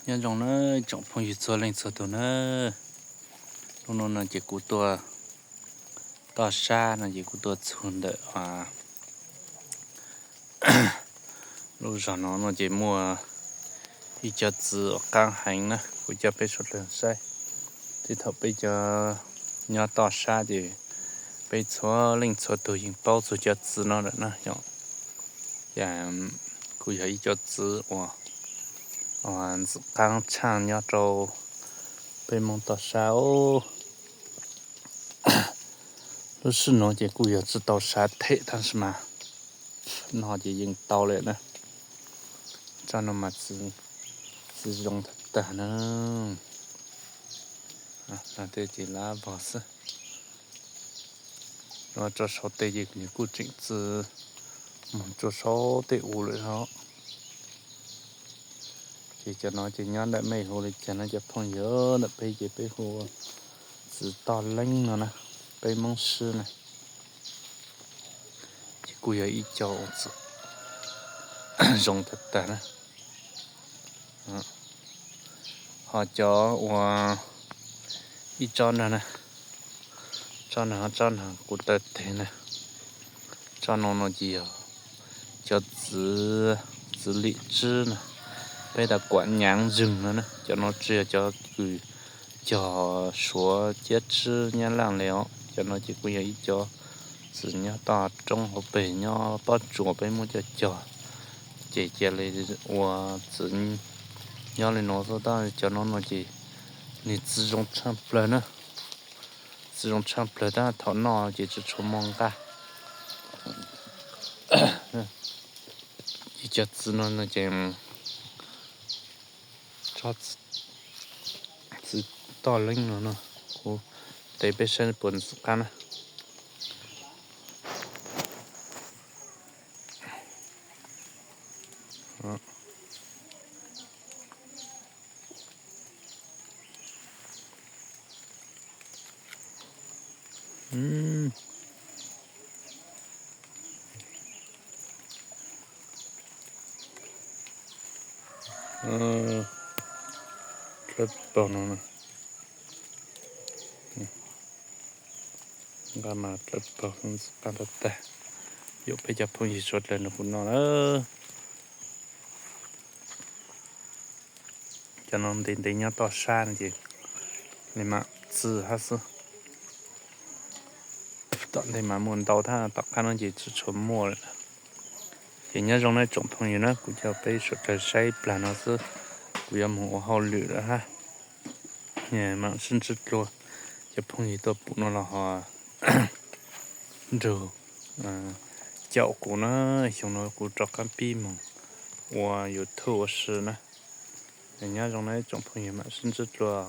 Nyob zoo na tsoom phooj ywg txhua leej txhua tus na. Lub no no ces kuv tuaj toj sab no ces kuv tuaj txug ntawm lub zog no no ces muaj ib co txwv uas qaab heev na, kuv coj peb suav dlawg saib. Tej thaum peb cov nyob toj sab ces peb txhua leej txhua tug yeej paub txug cov txwv no lawm na yom. Ces kuj yog ib co txwv uas ntxim qaab tshaaj nyob rau peb Moob toj sab os. Lub sij no ces kuj yog tsi tau sav them tab sis mas no ces yeej tau lawm na. Tsob no mas txwv zoo tag tag na. Tej ces lab vog xwb. Tso saum tej ces nws kuj tseem txwv moog tso saum tej u lawm os. Ces cov no ces nyob ntawm mej hu li cas no cov phooj ywg, ntawm peb ces peb hu txwv toj leeb no na, peb Moob sib na. Ces kuj yog ib co txwv zoo tag tag na. Ho cov uas ib tsob no na, tsob no, tsob no kuv taw teg na, tsob no no ces yog cov txwv, txwv lim tsib na, peb tas kuam nyaav ntseeg no na. Cov no tsi yog cov kws cog suav ciab tsib nyab laaj le os. Cov no ces kuj yog ib co txwv nyob toj roob hauv peg nyob pob tsuas peb muab coj cog, ces cia li ua txwv nyob li no xwb. Tab cov no no ces nws txwv zoo tshaj plawg na, txwv zoo tshaj plawg tab thaum noj ces tsi tshua muaj nqaj. Ces cov txwv no no ces tsob txwv toj leeb no no, kuv tev peb saib puas ntxim qab na. Dlawb paug no, nqaj mas dlawb paug ntxim qab tag tag. Yuav peb cov phooj ywg suav dlawg nrog kuv noj na. Cov no ntev ntev nyob toj sab no ces li mam txwv hab xwb. Tom ntej mas muaj ntau tab tom qab no ces tsi tshua muaj lawm. Ces nyob zoo na tsoom phooj ywg na, kuv coj peb suav dlawg saib plag no xwb, kuv yuav moog ua hauj lwm lawm hab. Mam sib ntsib dlua, cov phooj ywg tuaj pum no los ho nrug caum kuv na, xyoo no kuv rov qab pib moog ua YouTube ua si na. Nyob zoo na tsoom phooj ywg, mam sib ntsib dlua.